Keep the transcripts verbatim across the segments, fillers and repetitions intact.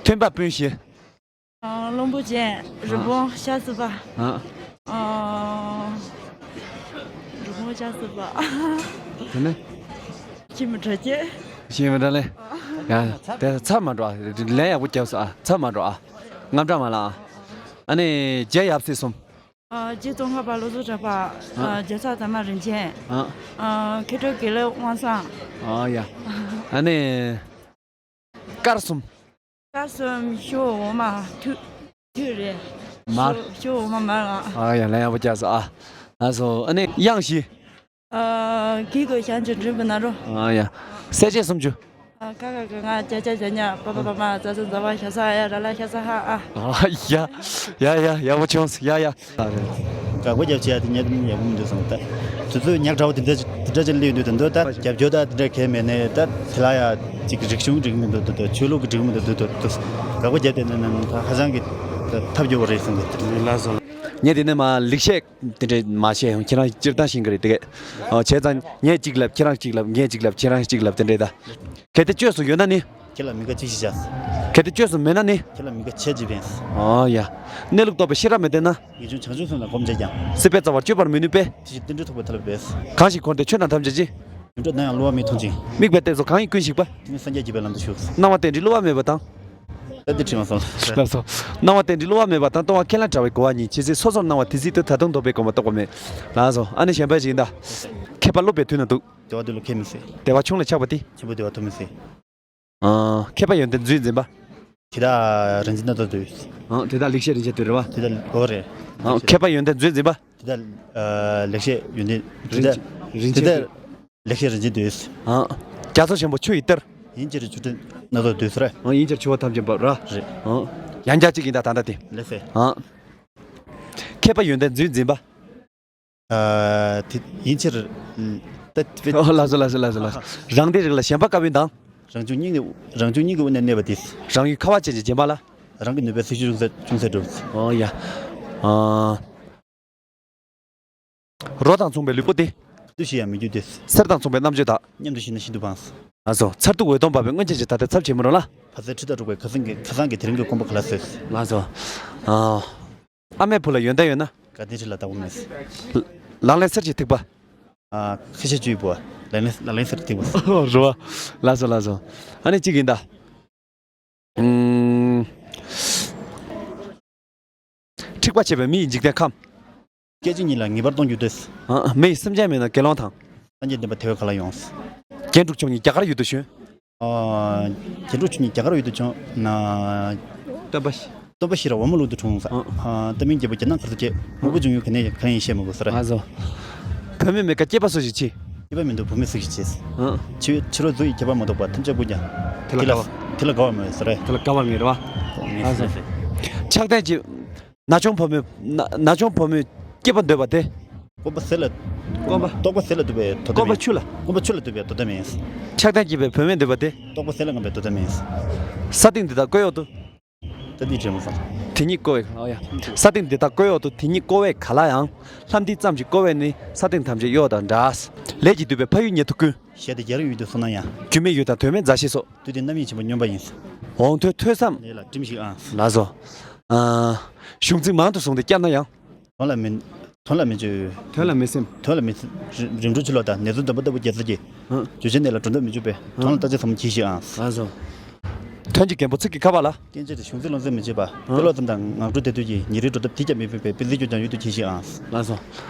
སྤེན་པ་སྤུན་བཞི། ཨ། བློན་པོ་ཅན། རི་བོང་ཤ་སི་པ། ཨ། ཨ། རི་བོང་ཤ་སི་པ། དེ་ནས། ཁྱི་མི་དྲག་སྐྱེས། ཤེས་མི་འདྲ་ལེ། ཡ། དེ་ཚར་མ་འགྲོ་ཨ། ལན་ཡག་པོ་རྒྱབ་སོང་ཨ། ཚར་མ་འགྲོ་ཨ། རྔམ་དྲག་མ་ལ་ཨ། ཨ་ནི་རྗེ་ཡབ་སྲས་གསུམ། ཨ། རྗེ་ཙོང་ཁ་པ་བློ་བཟང་གྲགས་པ། ཨ། རྒྱལ་ཚབ་དར་མ་རིན་ཆེན། ཨ། ཨ། མཁས་གྲུབ་དགེ་ལེགས་དབང་བཟང་། ཨ་ཡ། ཨ་ནི། དཀར་གསུམ། དཀར་གསུམ་ཤོ་འོ་མ་ཐུག་ཐུག་རེད། མར། ཤོ་ཤོ་འོ་མ་མར་ཨ། ཨ་ཡ། ལན་ཡག་པོ་རྒྱབ་སོང་ཨ། ལགས་སོ། ཨ་ནི་གཡང་བཞི། ཨ། གི་གོས་ཞང་ཅུན་དྲུན་པ་ན་རོ། ཨ་ཡ། གསལ་བྱེད་སུམ་ཅུ། ཨ། ཀ་ཁ་ག་ང་ཅ་ཅ་ཇ་ཉ་པ་པ་པ་མ་ཛ་ཛ་ཛ་བ་ཤ་ས་ཡ་ར་ལ་ཤ་ས་ཧ་ཨ། ཨ་ཡ། ཡ་ཡ། ཡག་པོ་བྱུང་སོང་། ཡ་ཡ། དགག་པ་རྒྱབ་བྱས་ཡ་དེ་ཉག་ཉག་པོ་མི་འདུག་བསམ། ད་དུས་ཚོད་ཉག་ཕྲ་བ་དེ་འདྲ་དེ་འདྲ་ཅིག་སླེབས་ཡོང་དུས། ད་ལྟ་ད་རྒྱབ་སྐྱོར་ད་དེ་འདྲ་གང་ཡང་མེད་ནས། ད་དེ་ལ་ཡ་ཅིག་རིག་གཞུང་འགྲིག་མི་འདུག་ད་ཆོས་ལུགས་ཀྱི་འགྲིག་མི་འདུག་ད་དགག་པ་རྒྱབ་བསྡད་ན་ནི་ད་ཧ་ཅང་གི་ད་ཐབས་སྐྱོ་བོ་རེད་བསམ་གི། ལགས་སོ། ངས་དེ་ནས་མར་ལེགས་བཤད་དེ་འདྲ་མར་བཤད་ཡོང་། ཁྱེད་རང་སྤྱིར་བཏང་ཤེས་ཀྱི་རེད་དེ་གས། ཨོ། བྱས་ཙང་ངས་གཅིག་ལབ། ཁྱེད་རང་གཅིག་ལབ། ངས་གཅིག་ལབ། ཁྱེད་རང་གཅིག་ལབ། དེ་འདྲ་ད། གལ་ཏེ་བཅོས་སུ་ཡོད་ན་ནི། ཁྱེད་ལ་མི་དགའ་ཅི་ཞིག་བྱ། གལ་ཏེ་བཅོས་སུ་མེད་ན་ནི། ཁྱེད་ལ་མི་དགའ་ཆེ་ཅི་བས། ཨོ་ཡ། གནས་ལུགས་རྟོགས་པའི་ཤེས་རབ་མི་ལྡན་ན། ངེས་འབྱུང་བྱང་ཆུབ་སེམས་ལ་གོམས་བྱས་ཀྱང་། སྲིད་པའི་རྩ་བར་གཅོད་པར་མི་ནུས་པས། དེ་བཞིན་རྟེན་འབྲེལ་ཐོགས་པའི་ཐབས་ལ་འབད། གང་ཞིག་འཁོར་འདས་ཆོས་རྣམས་ཐམས་ཅད་ཀྱི། རྒྱུ་འབྲས་ནམ་ཡང་བསླུ་བ་མེད་མཐོང་ཞིང་། དམིགས་པའི་གཏད་སོ་གང་ཡིན་ཀུན་ཞིག་པ། དེ་ནི་སངས་རྒྱས་ཀྱི་བྱིན་རླབས་ལམ་དུ་ཞུགས། སྣང་བ་རྟེན་འབྲེལ་བསླུ་བ་མེད་པ་དང་། ད་འདི་དྲི་མ་སོང་། ལགས་སོ། སྣང་བ་རྟེན་འབྲེལ་བསླུ་བ་མེད་པ་དང་། སྟོང་པ་ཁས་བླངས་བྲལ་བའི་གོ་བ་གཉིས། ཇི་སྲིད་སོ་སོར་སྣང་བ་དེ་སྲིད་དུ། ད་དུང་ལྡོག་པའི་གོམས་པ་རྟོགས་པ་མེད། ལགས་སོ། ཨ་ནི་གཞན་པ་ཞིག་ཡིན་ད། མཁས་པ་སློབ་པའི་དུས་ན་སྡུག། དེ་བ་དུས་ལ་ཁས་མི་སྲིད། དེ་བ་ཆུང་ལ་ཆགས་པ་སྟེ། ཆེན་པོ་དེ་བ་ཐུབ་མི་སྲིད། ཨ། མཁས་པ་ཡོན་ཏན་རྫུན་འཛིན་པ། དེ་དག་རིག་འཛིན་རྣམ་དག་འདོད། ཨ། དེ་དག་ལེགས་བཤད་རིན་ཆེན་འདོད་རེད་བ། དེ་དག་ལོ་རེད། ཨ། མཁས་པ་ཡོན་ཏན་རྫུན་འཛིན་པ། དེ་དག་ཨ། ལེགས་བཤད་ཡོན་ཏན། དེ་དག་རིན་ཆེན། དེ་དག་ལེགས་བཤད་རིན་ཆེན་འདོད། ཨ། རྒྱ་མཚོ་ཆེན་པོ་ཆུ་ཡི་གཏེར། ཡིན་ཕྱིར་ཆུ་གཏེར་རྣམ་དག་འདོད་ཟེར། ཨ། ཡིན་ཕྱིར་ཆུ་བོ་ཐམས་ཅད་འབབ་ར། རེད། ཨ། ཡང་བསྐྱར་གཅིག་ཡིན་ད་ད་ལྟ་དེ། ལེགས་སེ། ཨ། མཁས་པ་ཡོན་ཏན་རྫུན་འཛིན་པ། ཨ། དེ་ཡིན་ཕྱིར། ད་དཔེ། ཨོ། ལགས་སོ། ལགས་སོ། ལགས་སོ། ལགས་སོ། རང་སྡེའི་རིགས་ལ་ཞེན་པ་དཀར་པོའི་མདངས། རང་བྱུང་སྙིང་ནས། རང་བྱུང་སྙིང་གི་དབུས་ན་གནས་པ་དེ། རང་ཡུལ་ཁ་བ་ཅན་གྱི་བྱེད་པ་ལ། རང་གི་ནུས་པས་སྲིད་ཞུ་ཅུང་ཟད་ཅུང་ཟད་སྒྲུབ། ཨོ་ཡ། ཨ། རོ་དང་མཚུངས་པའི་ལུས་པོ་དེ། སུ་ཞིག་ཡང་མི་འགྱུར་ཏེ། གསེར་དང་མཚུངས་པའི་རྣམ་དཔྱོད་དག། མཉམ་དུ་ཤེས་ན་ཤིན་ཏུ་ཕངས། ལགས་སོ། མཚར་སྡུག་འོད་སྟོང་འབར་བའི་སྔོན་ཆད་ཀྱི་ད་ལྟའི་ཚབ་བྱེད་མི་རུང་ལ། ཕ་ཚའི་ཁྲི་དང་འགྲོགས་པའི་ཁ་སང་གི། ཁ་སང་གི་དེ་རིང་གི་སྐོམ་པ་ག་ལ་སོས། ལགས་སོ། ཨ། ཨ་མའི་བུ་ལ་ཡོན་ཏན་ཡོད་ན། དགའ་ལྡན་ཁྲི་ལ་བདག་པོ་མེད། ལག་ལེན་གསེར་གྱི་ཐིགས་པ། ཨ། ཁ་ཤས་བཅུ་ཡི་བུ། ལག་ལེན། ལག་ལེན་གསེར་གྱི་ཐིགས་པ། རེད་བ། ལགས་སོ། ལགས་སོ། ཨ་ནི་གཅིག་ཡིན་ད། ཨུམ། འཁྲིག་པ་བྱེད་པའི་མི་ཡི་འཇིག་རྟེན་ཁམས། སྐད་ཅིག་ཉིད་ལ་ངེས་པར་གཏོང་རྒྱུ་སྟེ། ཨ། མི་ཡི་སེམས་ཅན་མེད་ན་དགེ་སློང་དང་། སངས་རྒྱས་བསྟན་པ་དེ་བས་ག་ལ་ཡོང་། རྒྱན་དྲུག་མཆོག་གཉིས་རྒྱ་གར་ཡུལ་དུ་བྱོན། ཨ། རྒྱན་དྲུག་མཆོག་གཉིས་རྒྱ་གར་ཡུལ་དུ་བྱོན་ན། སྟོན་པ། སྟོན་པ་ཤེས་རབ་འོལ་མོ་ལུང་དུ་འཁྲུངས། ཨ། ཨ། ཏཱ་མིང་རྒྱལ་པོ་རྒྱ་ནག་མཁར་དུ་སྐྱེས། དངོས་པོ་འབྱུང་ཡུལ་ག་ནས་ག་ནས་ཡིན་བཤད་མི་དགོས་ཟེར། ལགས་སོ། བུད་མེད་མེད་ཀ་སྐྱེས་པ་སུ་ཞིག་མཆིས། སྐྱེས་པ་མི་འདུག་བུད་མེད་སུ་ཞིག་མཆིས། ཨ། ཕྱི་ཕྱི་རོལ་གཟུགས་ཡིད་ཁྱད་པར་མ་གཏོགས་པ་ཐམས་ཅད་ཀུན་ཀྱང་། དེ་ལ་དེ་ལ་དགའ་བ། དེ་ལ་དགའ་བར་མོས་ཟེར། དེ་ལ་དགའ་བར་ངེས་རེད་བ། ལགས་སོ། ཕྱག་རྟེན་གྱི། ན་ཆུང་བུ་མོས། ན་ན་ཆུང་བུ་མོས་སྐྱེས་པ་འདོད་པ་དེ། སྐོམ་པ་ཟས་ལ། སྐོམ་པ། ལྟོགས་པ་ཟས་ལ་འདོད་པའི་དོ་ཟླ་མིན། སྐོམ་པ་ཆུ་ལ། སྐོམ་པ་ཆུ་ལ་འདོད་པའི་དོ་ཟླ་མིན། ཆགས་སྡང་སྐྱེས་པའི་བུད་མེད་འདོད་པ་དེ། ལྟོགས་པ་ཟས་ལ་རྔམ་པའི་དོ་ཟླ་མིན། ས་སྟེང་འདི་དག་བཀོད་འོག་ཏུ། ད་འདི་དྲན་མ་སོང་། དེ་ཉིད་བཀོད་པའི། ཨོ་ཡ། ས་སྟེང་འདི་དག་བཀོད་འོག་ཏུ། དེ་ཉིད་བཀོད་པའི་ག་ལ་ཡང་། ལྷ་འདི་ཙམ་གྱིས་བཀོད་པས་ནི། ས་སྟེང་ཐམས་ཅད་གཡོ་བ་དང་འདྲ། ལས་ཀྱིས་བསྡུས་པའི་ཕ་ཡུལ་ཉེ་དུ་ཀུན། ཞལ་དེ་རྒྱ་རིགས་ཡུལ་དུ་སོང་ན་ཡང་། རྒྱུ་མེད་ཡུལ་དང་དོན་མེད་མཛའ་བཤེས་སོགས། དུས་དེ་རྣམ་གཡེང་ཆེན་པོ་སྨྱོན་པ་ཡིན། འོང་ཐོས་ཐོས་བསམ། ལས་ལ་བསྒྲིམས་ཤིག་ཨང་། ལགས་སོ། ཨ། གཞུང་ཚིག་མང་དུ་བཟུང་སྟེ་བསྐྱར་ན་ཡང་། དོན་ལ་མི། དོན་ལ་མི་འཇུག་དོན་ལ་མི་སེམས། དོན་ལ་མི་སེམས། རིམ་གྲོ་ཆུ་ལོག་དང་ནེ་ཙོ་འདོན་པ་ལྟ་བུ་རྒྱལ་ཚབ་ཀྱིས། ཨ། བརྗོད་བྱའི་གནས་ལ་སྒྲོ་འདོགས་མི་འཇུག་པས། ཨ། དོན་ལ་བརྟག་དཔྱད་ཟབ་མོ་གྱིས་ཤིག་ཨང་། ལགས་སོ། དོན་གྱི་རྒན་པོ་ཚིག་གི་ཁ་པར་ལ། སྐྱེ་མཆེད་དེ་གཞུང་ཚིག་ལུང་ཚིག་མི་བྱེད་པ། ཨ། དཔེ་ཀློག་ཙམ་དང་ངག་སྒྲོས་བདེ་སྡུག་གི་ཉིན་རེའི་འགྲོ་སྟབས་དེ་ཀྱང་མི་ཕོད་པས་དཔེ་མཛོད་སྐྱོར་ཀྱང་ཡུལ་དུ་གྱིས་ཤིག་ཨང་། ལགས་སོ།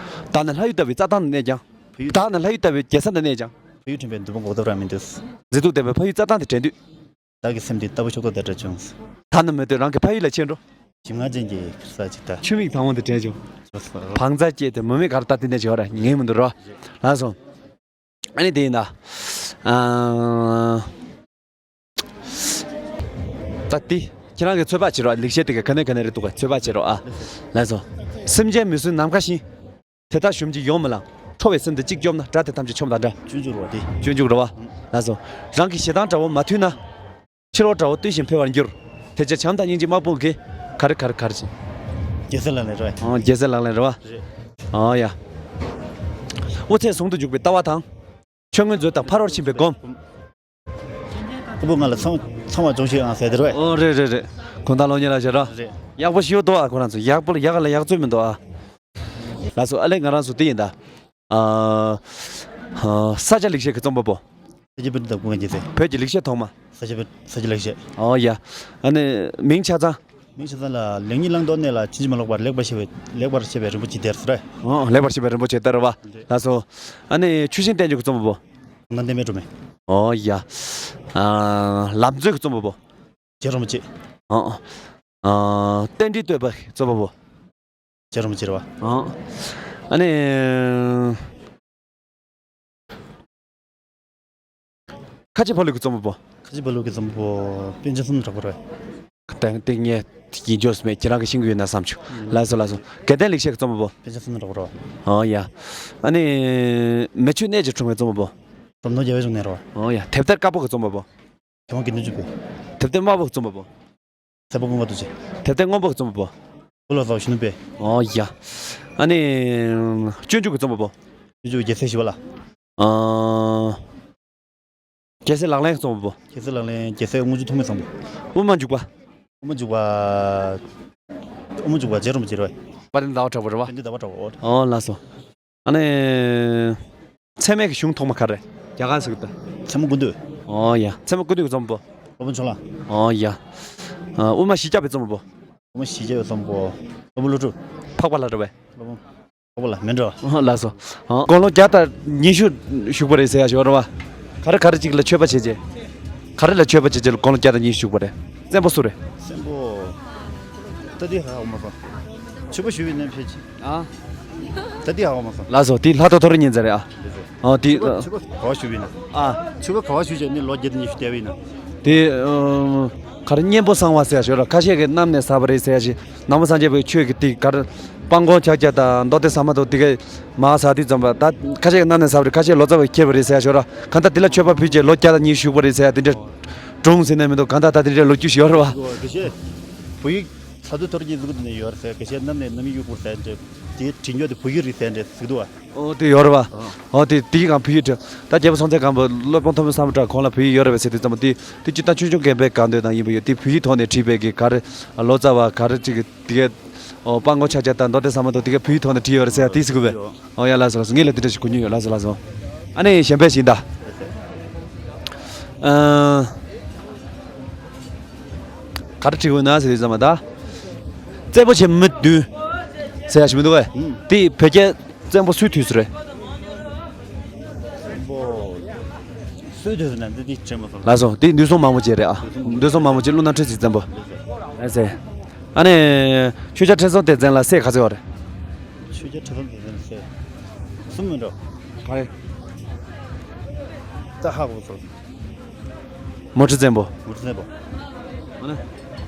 བདག་ནི་ལྷ་ཡུལ་ལྟ་བུའི་རྩྭ་ཐང་དུ་གནས་ཀྱང་། བདག་ནི་ལྷ་ཡུལ་ལྟ་བུའི་རྒྱལ་ས་འདིར་གནས་ཀྱང་། ཕ་ཡུལ་དྲན་པའི་འདུན་པ་འགོག་ཐབས་རང་མི་འདུག་མཛེས་སྡུག་ལྡན་པའི་ཕ་ཡུལ་རྩྭ་ཐང་དེ་དྲན་དུས། བདག་གི་སེམས་འདི་རྟ་ཕོ་ཕྱུགས་ཏོག་དང་འདྲ་བྱུང་། ད་ནི་མོས་ལྟོས་རང་གི་ཕ་ཡུལ་ལ་ཆས་འགྲོ། ཞིམ་མངར་ཅན་གྱི་ཁ་ཟས་ཅིག་ལྟ། ཆུ་མིག་དྭངས་པོ་འདི་དྲན་བྱུང་། བང་རྩལ་སྐྱེས་ཏེ་མོ་མིག་གར་ལྟ་དེ་འདྲ་བྱེད་པ་ར་ངེས་མི་འདུག་རོ། ལགས་སོ། ཨ་ནི་དེ་ཡིན་ད། ཨ། ད་དེ་ཁྱེད་རང་གི་ཚོད་དཔག་བྱེད་རོགས། ལེགས་བཤད་དེ་ག་ག་ནས་ག་ནས་རེད་འདུག་ག་ཚོད་དཔག་བྱེད་རོགས་ཨ། ལགས་སོ། སེམས་ཅན་མི་སྲུན་ནམ་མཁའ་བཞིན། དེ་དག་ཞུམ་གྱིས་ཡོང་མི་ལང་། ཁྲོ་བའི་སེམས་དེ་གཅིག་སྐྱོབ་ན། དགྲ་དེ་ཐམས་ཅད་ཆོམ་དང་འདྲ། སྤྱོད་འཇུག་རོ་དེ། སྤྱོད་འཇུག་རེད་བ། ལགས་སོ། རང་གི་ཞེ་སྡང་དགྲ་བོ་མ་ཐུལ་ན། ཕྱི་རོལ་དགྲ་བོ་བཏུལ་ཞིང་འཕེལ་བར་འགྱུར། དེ་ཕྱིར་བྱམས་དང་སྙིང་རྗེའི་དམག་དཔུང་གིས། ག་རེ་ག་རེ་ག་རེ་བྱེད། རྒྱལ་སྲས་ལག་ལེན་རེད་བ། ཨོ། རྒྱལ་སྲས་ལག་ལེན་རེད་བ། རེད། ཨོ་ཡ། དབུ་ཚད་ཟུང་དུ་འཇུག་པའི་ལྟ་བ་དང་། ཆོས་མངོན་མཛོད་དང་ཕ་རོལ་ཕྱིན་པའི་སྒོམ། སྐུ་བོ་ང་ལ་ཚང་ ཚང་མ་སྦྱོང་ཤེས་ཨང་ཟེར་དེ་རེད། ཨོ་རེད་རེད་རེད། གུང་ཐང་སློབ་གཉེར་ལ་བྱེད་རོགས། རེད། ཡག་པོ་ཞིག་འདུག་ཨ། ཁོ་རང་ཚོ་ཡག་པོ་ལ་ཡག་ལ་ཡག་ཚོད་མི་འདུག་ཨ། ལགས་སོ། ཨ་ལས་ང་རང་ཚོ་དེ་ཡིན་ད། ཨ། ས་སྐྱ་ལེགས་བཤད་ཀྱི་རྩོམ་པ་པོ། ས་སྐྱ་པཎྜི་ཏ་ཀུན་དགའ་རྒྱལ་མཚན། བོད་ཀྱི་ལེགས་བཤད་ཐོག་མ། ས་སྐྱ་པཎྜི་ས་སྐྱ་ལེགས་བཤད། ཨོ་ཡ། ཨ་ནི་མིང་ཆ་ཚང་། མིང་ཆ་ཚང་ལ་ལེགས་ཉེས་བླང་དོར་གནས་ལ་ཕྱིན་ཅི་མ་ལོག་པར་ལེགས་པར་བཤད་པའི་ལེགས་པར་བཤད་པའི་རིན་པོ་ཆེ་དེར་ཟེར། ཨོ་ལེགས་པར་བཤད་པའི་རིན་པོ་ཆེ་དེར་བ། ལགས་སོ། ཨ་ནི་ཆུ་ཤིང་བསྟན་བཅོས་ཀྱི་རྩོམ་པ་པོ། ནང་བསྟན་སྨད་སྤྲུལ་མའི། ཨོ་ཡ། ཨ། ལམ་མཛོད་ཀྱི་རྩོམ་པ་པོ། རྗེ་རིན་པོ་ཆེ། ཨོ། ཨ། རྟེན་འབྲེལ་བསྟོད་པའི་རྩོམ་པ་པོ། རྗེ་རིན་པོ་ཆེ་རེད་བ། ཨོ། ཨ་ནི། ཁ་ཆེ་ཕ་ལུག་གི་རྩོམ་པ་པོ། ཁ་ཆེ་ཕ་ལུག་གི་རྩོམ་པ་པོ་པཎ་ཆེན་བསོད་ནམས་གྲགས་པ་རེད། ཏན་ཏན་ངས་ཡིན་རྒྱུ་མེད། ཁྱེད་རང་གིས་ཤེས་ཀྱི་ཡོད་ན་བསམ་བྱུང་། ལགས་སོ་ལགས་སོ། དགེ་ལྡན་ལེགས་བཤད་ཀྱི་རྩོམ་པ་པོ། པཎ་ཆེན་བསོད་ནམས་གྲགས་པ་རེད་བ། ཨོ་ཡ། ཨ་ནི། མེ་མཆོད་གནས་ཀྱི་འཁྲུངས་པའི་རྩོམ་པ་པོ། འབྲོམ་སྟོན་རྒྱལ་བའི་འབྱུང་གནས་རེད་བ། ཨོ་ཡ། དེབ་ཐེར་དཀར་པོ་གི་རྩོམ་པ་པོ། མཁས་དབང་དགེ་འདུན་ཆོས་འཕེལ། དེབ་ཐེར་དམར་པོ་གི་རྩོམ་པ་པོ། ཚེ་དཔག་ཀུན་དགའ་རྡོ་རྗེ། དེབ་ཐེར་སྔོན་པོ་གི་རྩོམ་པ་པོ། བུ་ལ་ཟླ་བ་གཞོན་ནུ་དཔལ། ཨོ་ཡ། ཨ་ནི། སྤྱོད་འཇུག་གི་རྩོམ་པ་པོ། སྤྱོད་འཇུག་རྒྱལ་སྲས་ཞི་བ་ལྷ། ཨ། རྒྱལ་སྲས་ལག་ལེན་གྱི་རྩོམ་པ་པོ། རྒྱལ་སྲས་ལག་ལེན་རྒྱལ་སྲས་དབུ་མ་འཇུག་པ། དབུ་མ་འཇུག་པ། དབུ་མ་འཇུག་པ། དབུ་མ་འཇུག་པ་རྗེ་རིན་པོ་ཆེ་རེད། དཔལ་ལྡན་ཟླ་བ་གྲགས་པ་རེད་བ། དཔལ་ལྡན་ཟླ་བ་གྲགས་པ། ཨོ་ལགས་སོ། ཨ་ནི། ཚད་མའི་གཞུང་ཐོག་མ་ག་རེ། རྒྱ་གར་ཟེར་གི་ད། ཚད་མ་ཀུན་བཏུས། ཨོ་ཡ། ཚད་མ་ཀུན་བཏུས་ཀྱི་རྩོམ་པ་པོ། སློབ་དཔོན་ཕྱོགས་གླང་། ཨོ་ཡ། ཨ། དབུ་མ་བཞི་བརྒྱ་པའི་རྩོམ་པ་པོ། དབུ་མ་བཞི་བརྒྱ་པའི་རྩོམ་པ་པོ། སློབ་དཔོན་ཀླུ་སྒྲུབ། འཕགས་པ་ལྷ་གྲགས་པའི། སློབ་དཔོན་འཕགས་པ་ལྷ་མི་འདྲ་བ། ལགས་སོ། ཨ། དགུང་ལོ་བརྒྱ་དང་ཉི་ཤུ་བཞུགས་པ་རེད་ཟེར་ཡ་ཞིག་ཡོད་རེད་བ། ག་རེ་ག་རེ་ཅིག་ལ་མཆོད་པ་བྱས་རྗེས། ག་རེ་ལ་མཆོད་པ་བྱས་རྗེས་ལ་དགུང་ལོ་བརྒྱ་དང་ཉི་ཤུ་བཞུགས་པ་རེད། བཙན་པོ་སུ་རེད། བཙན་པོ། ད་འདི་ཧ་གོ་མ་སོང་། མཆོད་པ་ཞུ་བའི་ནམ་ཕྱེད་ཅིག་ཨ། ད་འདི་ཧ་གོ་མ་སོང་། ལགས་སོ། དེ་ལྷ་ཐོ་ཐོ་རི་གཉན་ཚད་རེད་ཨ། ཨ། དེ། མཆོད་པ་མཆོད་པ་ག་བ་ཞུ་བའི་ན། ཨ། མཆོད་པ་ག་བ་ཞུ་བྱས་ནི་ལོ་བརྒྱད་དང་ཉི་ཤུ་བསྡད་པའི་ན། དེ། ཨ། ག་རེ་གཉན་པོ་གསང་བ་ཟེར་ཡ་ཞོར་ལ་ཁ་ཤས་ཀྱིས་གནམ་ནས་ཟགས་པ་རེད་ཟེར་ཡ་ཞིག་ནང་པ་སངས་རྒྱས་པའི་ཆོས་ཀྱི་དེ་ག་རེ། སྤང་སྐོང་ཕྱག་རྒྱ་དང་མདོ་སྡེ་ཟ་མ་ཏོག་དེ་གས་མ་ཟགས་དུས་ཙམ་པ་ད་ཁ་ཤས་ཀྱིས་གནམ་ནས་ཟགས་པ་རེད། ཁ་ཤས་ལོ་ཙཱ་བས་ཁྱེར་བ་རེད་ཟེར་ཡ་ཞོར་ལ་གང་ལྟར་དེ་ལ་མཆོད་པ་ཕུལ་རྗེས་ལོ་བརྒྱ་དང་ཉི་ཤུ་བཞུགས་པ་རེད་ཟེར་ཡ་དེ་འདྲ་སྒྲུང་ཟེར་ནས་མི་འདུག་གང་ལྟར་ད་དེ་འདྲའི་ལོ་རྒྱུས་ཤིག་ཡོད་རེད་བ། དགེ་བཤེས། བོད་ཡིག་ཚ་དུས་ཐོར་གྱི་གཟུགས་ནས་ཡོད་རེད་ཟེར། དགེ་བཤེས་གནམ་ནས་གནམ་ཡིག་གཡུག་པོ་ཟེར་འདྲ། དེའི་བྲིས་འཇོག་དེ་བོད་ཡིག་རེད་ཟེར་འདྲ་ཟེར་གི་འདུག་བ། ཨོ་དེ་ཡོད་རེད་བ། ཨོ་དེ་དེའི་སྒང་བོད་ཡིག་བྲིས། ད་རྒྱལ་པོ་སྲོང་བཙན་སྒམ་པོ་སློབ་དཔོན་ཐོན་མི་སམ་བྷོ་ཊ་ཁོང་ལ་བོད་ཡིག་ཡོད་རེད་བས་ཟེར་དུས་ཙམ་པ་དེ་དེ་སྤྱིར་བཏང་ཆོས་སྐྱོང་རྒན་པའི་སྒང་སྟོད་དང་ཡིན་པ་ཡོད་དེ་བོད་ཡིག་ཐོག་ནས་བྲིས་པའི་གི་ག་རེ། ལོ་ཙཱ་བ་ག་རེ་ཅིག་གི་དེ་གའི། ཨོ་སྤང་སྐོང་ཕྱག་རྒྱ་དང་མདོ་སྡེ་ཟ་མ་ཏོག་དེ་གའི་བོད་ཡིག་ཐོག་ནས་བྲིས་ཡོད་རེད་ཟེར་ཡ་དེ་ཟེར་གི་བས། ཨོ་ཡ་ལགས་སོ་ལགས་སོ། ངས་ལ་དེ་འདྲ་ཞིག་གོ་མྱོང་ཡོད། ལགས་སོ་ལགས་སོ། ཨ་ནི་གཞན་པ་ཞིག་ད། ཨ། ག་རེ་བྲིས་ཡོད་ན་ཟེར་དུས་ཙམ་པ་ད། བཙན་པོ་ཆེ་མི་བདུན། ཟེར་ཡ་ཞིག་མི་འདུག་གས། ཨུམ། དེ་བོད་རྒྱལ་བཙན་པོ་སུའི་དུས་སུ་རེད། བཙན་པོ། སུའི་དུས་སུ་ན་འདི་འདི་དྲན་མ་སོང་། ལགས་སོ། དེ་འདུས་སྲོང་མང་པོ་རྗེ་རེད་ཨ། འདུས་སྲོང་མང་པོ་རྗེ་ཀླུ་ནང་ཁྲི་སྲིད་བཙན་པོ། ཨེ་ཟེར། ཨ་ནི། ཆོས་རྒྱལ་ཁྲི་སྲོང་ལྡེ་བཙན་ལ་སྲས་ག་ཚོད་ཡོད་རེད། ཆོས་རྒྱལ་ཁྲི་སྲོང་ལྡེ་བཙན་ལ་སྲས། གསུམ་མིན་འགྲོ། ག་རེ། ད་ཧ་གོ་སོང་། མུ་ཁྲི་བཙན་པོ། མུ་ཁྲི་བཙན་པོ། ཨ་ནི།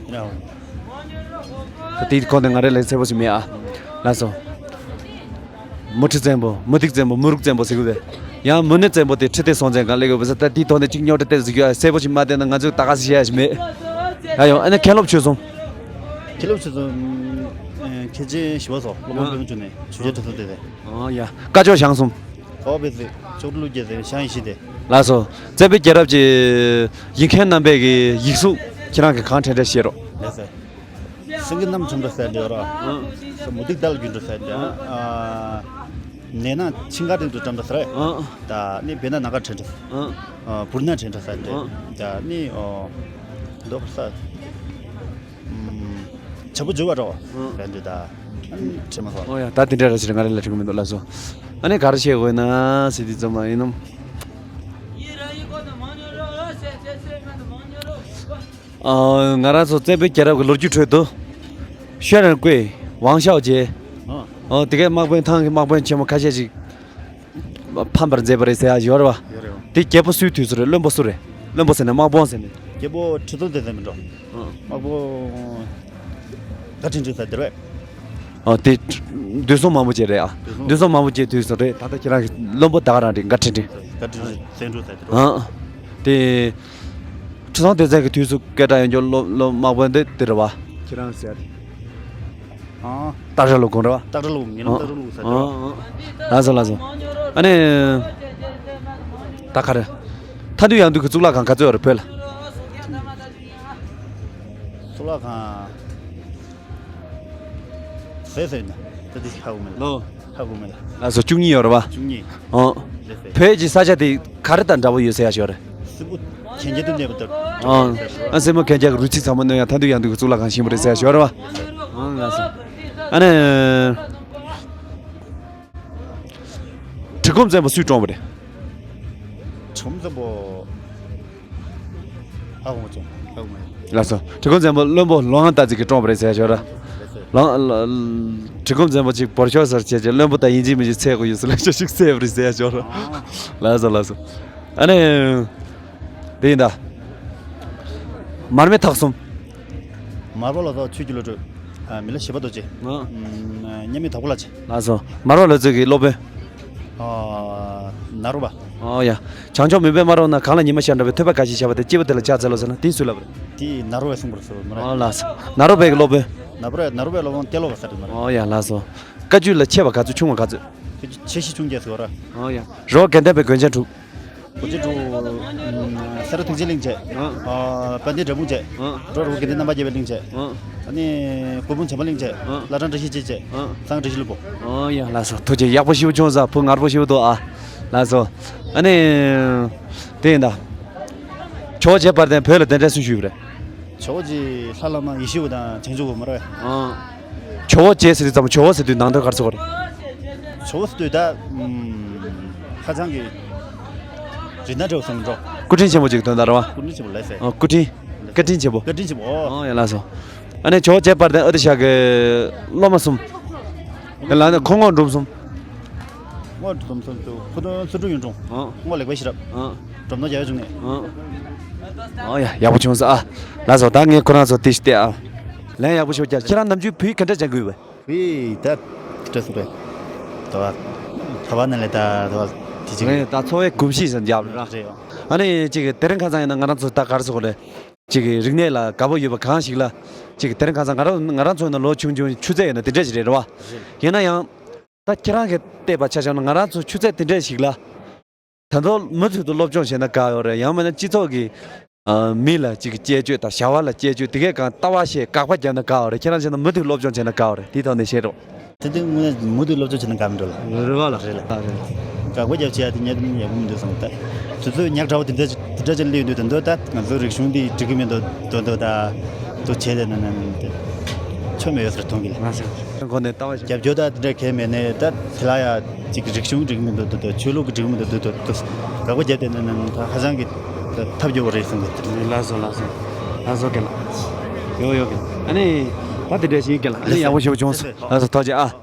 ཡིན་ནའང་། ད་དེའི་སྐོར་ནས་ང་རང་ལ་གསལ་པོ་ཞིག་མེད་ཨ། ལགས་སོ། མུ་ཁྲི་བཙན་པོ། མུ་ཏིག་བཙན་པོ། མུ་རུག་བཙན་པོ་ཟེར་གི་རེད། ཡང་མུ་ནེ་བཙན་པོ་དེ་ཁྲི་ལྡེ་སྲོང་བཙན་སྒང་སླེབས་ཡོད་པ་ཟེར། ད་དེའི་ཐོག་ནས་གཅིག་རྙོག་དྲ་ཏོག་ཙམ་ཡོད་ཨ། གསལ་པོ་ཞིག་མ་བསྟན་ན་ང་ཚོས་ད་ག་ཟེར་བཤད་ཡ་ཞིག་མེད། ད་ཡང་ཨ་ནི་མཁན་སློབ་ཆོས་གསུམ། མཁན་སློབ་ཆོས་གསུམ། མཁན་ཆེན་ཞི་བ་འཚོ། སློབ་དཔོན་ཨ། པདྨ་འབྱུང་གནས། ཆོས་རྒྱལ་ཁྲི་སྲོང་ལྡེ་བཙན། ཨོ་ཡ། སྐ་ཅོག་ཞང་གསུམ། ཨོ་བེ་ཙི། མཆོག་སྤྲུལ་ཀླུ་རྒྱལ་ཟེར་བའི་ཞང་ཡེ་ཤེས་དེ། ལགས་སོ། བཙན་པོའི་རྒྱལ་རབས་ཀྱི་ཡིག་མཁན་རྣམ་པས་ཀྱི་ཡིག་གཟུགས་ཁྱེད་རང་གིས་གང་དྲན་དྲན་བཤད་རོགས། ལགས་སོ། སེང་གེ་གནམ་འཁྲུགས་འགྲོ་ཟེར་འདྲ་རོ། ཨང་། མུ་ཏིག་རྟ་ལ་རྒྱུག་འགྲོ་ཟེར་འདྲ། ཨང་། ཨ། ནས་ན་ཆིང་ག་རིང་དུ་འགྲམ་འགྲོ་ཟེར། ཨང་། ད་ནི་བེ་ན་ན་ག་དྲན་འགྲོ། ཨང་། ཨ། བུར་ན་དྲན་འགྲོ་ཟེར་འདྲ། ཨང་། ད་ནི་ཨོ། མདོ་ཁ་ས། ཨམ། བྱ་ཕོ་འཇུ་བ་འགྲོ། ཨང་། ཟེར་འདྲ་ད། ཨ་ནི་དྲན་མ་སོང་། ཨོ་ཡ། ད་དེ་འདྲ་ར་ཞིག་ང་རང་ལ་དྲན་གི་མི་འདུག་ལགས་སོ། ཨ་ནི་ག་རེ་བཤད་དགོས་ན་ཟེར་དུས་ཙམ་པ་ཡིན་ནམ། ཨ། ང་རང་ཚོ་བཙན་པོའི་རྒྱལ་རབས་ཀྱི་ལོ་རྒྱུས་ཁྲོད་དུ། ཤོན་རན་ཀུའེ། ཝང་ཞའོ་ཅེ། ཨ། ཨོ་དེ་གའི་དམག་དཔོན་ཐང་གི་དམག་དཔོན་ཆེན་མོ་ཁ་ཤས་ཤིག་ཕམ་པར་མཛད་པ་རེད་ཟེར་ཡ་ཡོད་རེད་བ། ཡོད་རེད་བ། དེ་རྒྱལ་པོ་སུའི་དུས་སུ་རེད། བློན་པོ་སུ་རེད། བློན་པོ་ཟེར་ནས་དམག་དཔོན་ཟེར་ནས། རྒྱལ་པོ་ཁྲི་སྲོང་ལྡེ་བཙན་མིན་འགྲོ། ཨ། དམག་དཔོན། མགར་ཕྲན་ཕྲན་ཟེར་དེ་རེད། ཨོ་དེ། འདུས་སྲོང་མང་པོ་རྗེ་རེད་ཨ། འདུས་སྲོང་། འདུས་སྲོང་མང་པོ་རྗེ་དུས་སུ་རེད། ད་ལྟ་ཁྱེད་རང་གི་བློན་པོ་ད་ག་རང་རེད། མགར་ཕྲན་ཕྲན། མགར་ཕྲན་ཕྲན་བཙན་འཕྲོག་ཟེར་དེ་རེད། ཨ། དེ། ཁྲི་སྲོང་ལྡེ་བཙན་གྱི་དུས་སུ་སྐད་གྲགས་ཡོད་མཁན་སློབ་སློབ་དམག་དཔོན་དེ་དེ་རེད་བ། ཁྱེད་རང་ཟེར། ཨ། སྟག་ར་ལོ་དགོན་རེད་བ། སྟག་ར་ལོ་དགོན། ངའི་ཨ། ནང་སྟག་ར་ལོ་ཟེར་དེ་རེད་བ། ཨ། ལགས་སོ་ལགས་སོ། ཨ་ནི། ད་ག་རེ། མཐའ་འདུལ་ཡང་འདུལ་གྱི་གཙུག་ལག་ཁང་ག་ཚོད་ཡོད་རེད་བོད་ལ། གཙུག་ལག་ཁང་། ཟེར་ཟེར་ན་ད་དེ་ཧ་གོ་མེད་ལ། ལོ། ཧ་གོ་མེད་ལ། ལགས་སོ། བཅུ་གཉིས་ཡོད་རེད་བ། བཅུ་གཉིས། ཨོ། ལགས་སོ། བོད་ཀྱི་ས་ཆ་དེ་ག་རེ་དང་འདྲ་བོ་ཡོད་ཟེར་ཡ་ཞོར་རེད། སྲིན་པོ་གན་རྐྱལ་དུ་གནས་པ་ལྟར། ཨོ། ཨ་སྲིན་མོ་གན་རྐྱལ་གྱི་རུས་ཚིགས་ཚང་མ་གནོན་ཡ་མཐའ་འདུལ་ཡང་འདུལ་གྱི་གཙུག་ལག་ཁང་ཆེན་པོ་རེད་ཟེར་ཡ་ཞོར་རེད་བ། ཨོ། ལགས་སོ། ཨ་ནི། གྲི་གུམ་བཙན་པོ་སུས་བཀྲོངས་པ་རེད། གྲི་གུམ་བཙན་པོ། ཨ་ཁུ་མ་བྱུང་། ཨ་ཁུ་མ་ཡིན། ལགས་སོ། གྲི་གུམ་བཙན་པོ་བློན་པོ་ལོང་ཧང་ཏཱ་ཙི་གིས་བཀྲོངས་པ་རེད་ཟེར་ཡ་ཞོར་ར། ལོང་། གྲི་གུམ་བཙན་པོ་ཅིག་བོར་ཤོར་ཟེར་བྱས་བྱས་བློན་པོ་དང་ཡིན་གཅིག་མིན་གཅིག་འཚོལ་དགོས་ཡོད་ཟེར་ལབ་ཤོག་ཞིག་བཙལ་བ་རེད་ཟེར་ཡ་ཞོར་ར། ལགས་སོ། ལགས་སོ། ཨ་ནི། དེ་ཡིན་ད། མར་མེ་ཐག་གསུམ། མར་པ་ལོ་ཙཱ་བ་ཆོས་ཀྱི་བློ་གྲོས། ཨ། མི་ལ་བཞི་པ་རྡོ་རྗེ། ཨ། ཨམ། མཉམ་མེད་དྭགས་པོ་ལྷ་རྗེ། ལགས་སོ། མར་པ་ལོ་ཙཱ་གི་སློབ་དཔོན། ཨ། ནཱ་རོ་པ། ཨོ་ཡ། བྱང་ཕྱོགས་མུན་པའི་དམར་པོ་ན། གང་ལ་ཉི་མ་ཤར་འདྲ་བའི། ཐོས་པ་འགའ་ཞིག་བྱ་བ་དེ། སྐྱེས་བུ་དེ་ལ་ཕྱག་འཚལ་ལོ་ཟེར་ན་དེ་སུས་ལབ་པ་རེད། དེ་ནཱ་རོ་པས་གསུངས་པར་ཟེར་བ་མ་རེད། ཨོ་ལགས་སོ། ནཱ་རོ་པའི་སློབ་དཔོན། ནཱ་རོ་པའི་སློབ་དཔོན་ཏེ་ལོ་པ་ཟེར་བ་མ་རེད། ཨོ་ཡ་ལགས་སོ། བཀའ་བརྒྱུད་ལ་ཆེ་བ་ག་ཚོད་ཆུང་བ་ག་ཚོད། བཀའ་བརྒྱུད་ཆེ་བཞི་ཆུང་བརྒྱད་ཟེར་བ་ར། ཨོ་ཡ། རི་བོ་དགེ་ལྡན་པའི་མགོན་ཆེན་དྲུག་གོ་ཆེ་དྲུག་ཨམ། སེ་ར་ཐུགས་རྗེ་གླིང་བྱས། ཨ། ཨ། དཔལ་ལྡན་འབྲས་སྤུངས་བྱས། ཨ། འགྲོ་རི་བོ་དགེ་ལྡན་རྣམ་པར་རྒྱལ་བའི་གླིང་བྱས། ཨ། ཨ་ནི་སྐུ་འབུམ་བྱམས་པ་གླིང་བྱས། ཨ། བླ་བྲང་བཀྲ་ཤིས་འཁྱིལ་བྱས། ཨ། གཙང་བཀྲ་ཤིས་ལྷུན་པོ། ཨོ་ཡ་ལགས་སོ། ཐུགས་རྗེ་ཆེ། ཡག་པོ་ཞེ་པོ་བྱུང་ས། བུ་ངར་པོ་ཞེ་པོ་འདུག་ཨ། ལགས་སོ། ཨ་ནི། དེ་ཡིན་ད། ཇོ་བོ་རྗེ་དཔལ་ལྡན་བོད་ལ་གདན་འདྲེན་སུས་ཞུས་པ་རེད། ཇོ་བོ་རྗེ་ལྷ་བླ་མ་ཡེ་ཤེས་འོད་དང་བྱང་ཆུབ་འོད་མ་རེད། ཨ། ཇོ་བོ་རྗེ་ཟེར་དུས་ཙམ། ཇོ་བོ་ཟེར་དུས་ནང་དོན་ག་རེ་ཟེར་དགོས་རེད། ཇོ་བོ་ཟེར་དུས་ད། ཨམ། ཧ་ཅང་གི་རིགས་སྣ་འདྲ་བོ་ཟེར་མི་འགྲོ། སྐུ་ཕྲེང་ཆེན་པོ་ཅིག་དོན་དག་རེད་བ། སྐུ་ཕྲེང་ཆེན་པོ་ལགས་སེ། ཨ། སྐུ་ཕྲེང་། བཀའ་དྲིན་ཆེན་པོ། བཀའ་དྲིན་ཆེན་པོ། ཨོ་ཡ་ལགས་སོ། ཨ་ནི་ཇོ་བོ་རྗེ་དཔལ་ལྡན་ཨ་ཏི་ཤ་གི་སློབ་མ་གསུམ། ལ་ནི་ཁོ་རྔོག་འབྲུམ་གསུམ། རྔོག་འབྲུམ་གསུམ་དུ་ཕུ་ཐུང་ཚུལ་ཁྲིམས་གཡུང་དྲུང་། ཨོ། རྔོག་ལེགས་པའི་ཤེས་རབ། ཨོ། འབྲོམ་སྟོན་རྒྱལ་བའི་འབྱུང་གནས། ཨོ། ཨོ་ཡ། ཡག་པོ་བྱུང་སོང་ཨ། ལགས་སོ། ད་ངས་ཁོ་རང་ཚོ་དེ་ཞིག་བལྟས་ཨ། ལན་ཡག་པོ་ཞིག་རྒྱབ། ཁྱེད་རང་ནམ་རྒྱུན་བོད་ཡིག་ག་འདྲ་སྦྱང་གི་ཡོད་པས། བོད་ཡིག་ད་སྤྲད་སོང་རེད། ད་བ། ད་བ་ནང་ལས་ད་ད་བ་དེ་ཅིག་རེད། ད་འཚོ་བའི་གོམས་གཤིས་སུ་རྒྱབ་ར། རེད། ཨ་ནི་ཅིག་དེ་རིང་ཁ་སང་ཡིན་ན་ང་རང་ཚོ་ད་ག་རེ་ཟེར་དགོས་རེད། ཅིག་རིག་གནས་ལ་དགའ་པོ་ཡོད་པ་གང་ཞིག་ལ། ཅིག་དེ་རིང་ཁ་སང་ང་རང་ང་རང་ཚོ་ཡིན་ན་ལོ་ཆུང་ཆུང་ཆུ་ཚད་ཡིན་ན་དེ་འདྲ་ཞིག་རེད། རེད་བ། ཡིན་ན་ཡང་། ད་ཁྱེད་རང་གིས་བལྟས་པ་ཆ་བཞག་ན་ང་རང་ཚོ་ཆུ་ཚད་དེ་འདྲ་ཞིག་ལ། ད་དུང་མུ་མཐུད་དུ་སློབ་སྦྱོང་བྱས་ན་དགའ་ཡོད་རེད། ཡང་མིན་ན་སྤྱི་ཚོགས་ཀྱི། ཨ། མི་ལ་ཅིག་གི་དཔྱད་བརྗོད་དང་བྱ་བ་ལ་དཔྱད་བརྗོད་དེ་གའི་སྒང་ལྟ་བ་བཤད་དགག་པ་བརྒྱབ་ན་དགའ་བ་རེད། ཁྱེད་རང་བྱས་ན་མུ་མཐུད་སློབ་སྦྱོང་བྱས་ན་དགའ་བ་རེད། དེའི་ཐོག་ནས་བཤད་རོགས། དེ་དུས་དངོས་གནས་མུ་མཐུད་སློབ་སྦྱོང་བྱས་ན་དགའ་མི་འགྲོ་ལ། རེད་བ་ལ། རེད་ལ། དགག་པ་བརྒྱབ་བྱས་ཡ་དེ་ངས་དེ་ནི་ཡག་པོ་མི་འདུག་བསམ་གི། ད་དུས་ཚོད་ཉག་ཕྲ་བོ་དེ་འདྲ་དེ་འདྲ་ཅིག་སླེབས་ཡོང་དུས། ད་དུང་ད་ང་ཚོའི་རིག་གཞུང་འདི་འགྲིག་གི་མི་འདུག་འདུག་འདུག་ད་འདུག་བྱས་དེ་ན་ན་ན་དེ་ཆོ་མེད་ཡོད་ཟེར་མཐོང་གི་ལ། ང་ཚོ་ཁོ་ནས་ལྟ་བ་ཞིག་རྒྱབ་སྐྱོར་ད་དེ་འདྲ་གས་མེད་ནས། ད་དེ་ལ་ཡ་ཅིག་རིག་གཞུང་འགྲིག་མི་འདུག་འདུག་འདུག་ཆོས་ལུགས་ཀྱི་འགྲིག་མི་འདུག་འདུག་འདུག་འདུག་དགག་པ་བརྒྱབ་བསྡད་ན་ན་ད་ཧ་ཅང་གི་ད་ཐབས་སྐྱོ་བོ་རེད་བསམ་གི། ལགས་སོ་ལགས་སོ། ལགས་སོ་རྒན་ལགས། ཡོ་ཡོ་རྒན། ཨ་ནི་ད་དེ་འདྲ་ཞིག་རྒན་ལགས། ཨ་ནི་ཡག་པོ་ཞེ་པོ་བྱུང་སོང་། ལགས་སོ། ཐུགས་རྗེ་ཆེ་ཨ།